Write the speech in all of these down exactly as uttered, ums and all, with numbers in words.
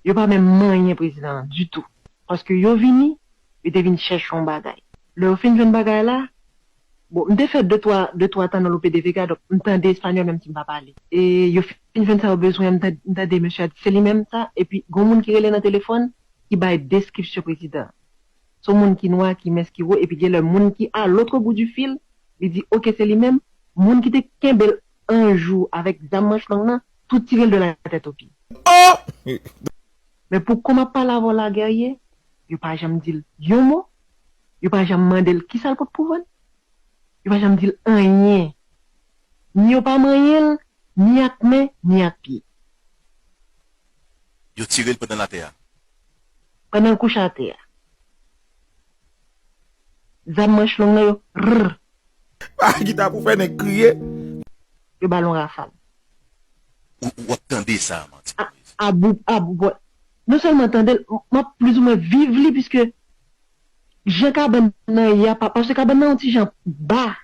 Yo pa menm manyen prezidan an ditou. Paske yo vini, yo te vin chèche yon bagay. Lè yo fin jwenn bagay la, bon, m te fè de twa, de twa tan nan Lope de Vega, donk m tande espanyòl, menm si m pa pale. E yo fin jwenn sa yo bezwen, m tande, m tande mesye a di, se li menm sa, epi gon moun ki rele nan telefòn, ki bay deskripsyon prezidan an. Se yon moun ki nwa, ki mens, ki wo, epi gen lè moun ki a lòt bout di fil, li di, oke, se li menm. Moun ki te kenbe l an jou avèk zam manch long nan, tou tire l de la tèt o pye. Oh! Men pou kòman ap pale avè w la, Guerrier, yo pa janm di l yon mo, yo pa janm mande l kisa l pot pou vann, yo pa janm di l anyen. Ni yo pa manyen l, ni ak men, ni ak pye. Yo tire l pandan l atè a. Pandan l kouche atè a. Zam manch long nan yo, rrr. Ah, gita pou fè nèg kriye. Yo ba l yon rafal. Ou, ou ap tande sa, manti. A, a bout, a bout. Non sèlman tande l, m ap plizoumwen viv li, piske jan kabann nan ye a, pa, paske kabann nan yon ti jan ba.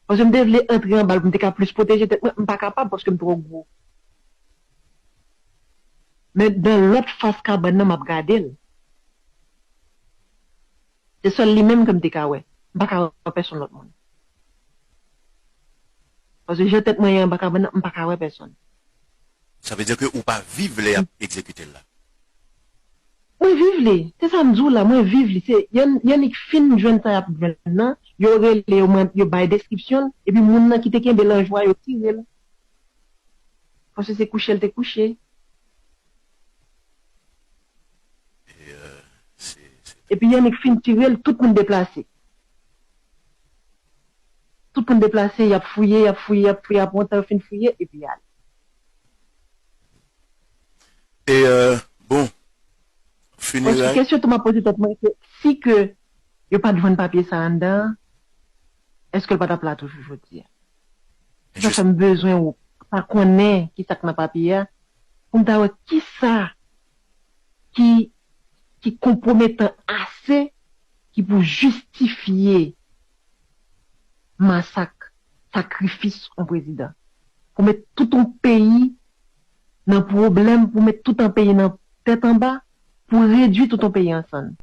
Paske m te vle antre anba l pou m te ka plis pwoteje tèt mwen, m pa kapab paske m twò gwo. Men nan lòt fas kabann nan, m ap gade l. Se sèl li menm ke m te ka wè. M pa ka wè pèsonn lòt moun. Paske jan tèt mwen ye anba kabann nan, m pa ka wè pèsonn. Sa vle di ke ou pa viv lè y ap egzekite l la. Mwen viv li. Se sa m di w la, mwen viv li. Se y annik fin jwenn sa y ap jwenn nan, yo rele, yo, yo bay deskripsyon l, epi moun nan ki te kenbe l an jwa, yo tire l. Paske se kouche l te kouche. Epi y annik fin tire l, tout moun deplase. Tout moun deplase, y ap fouye, y ap fouye, y ap fouye, apre yon tan yo fin fouye, epi y ale. E, euh, bon, Paske fineray. Kesyon tou m ap poze tèt mwen, se si ke yo pa t vann papye sa anndan an, èske l pa t ap la toujou jodi a? Sa fè m bezwen ou pa konnen ki sa k nan papye a, pou m ta wè ki sa ki, ki konpwometan ase ki pou jistifye masak, sakrifis yon prezidan. Pou met tout yon peyi nan pwoblèm, pou met tout yon peyi nan tèt anba, pou redwi tout yon peyi an sann.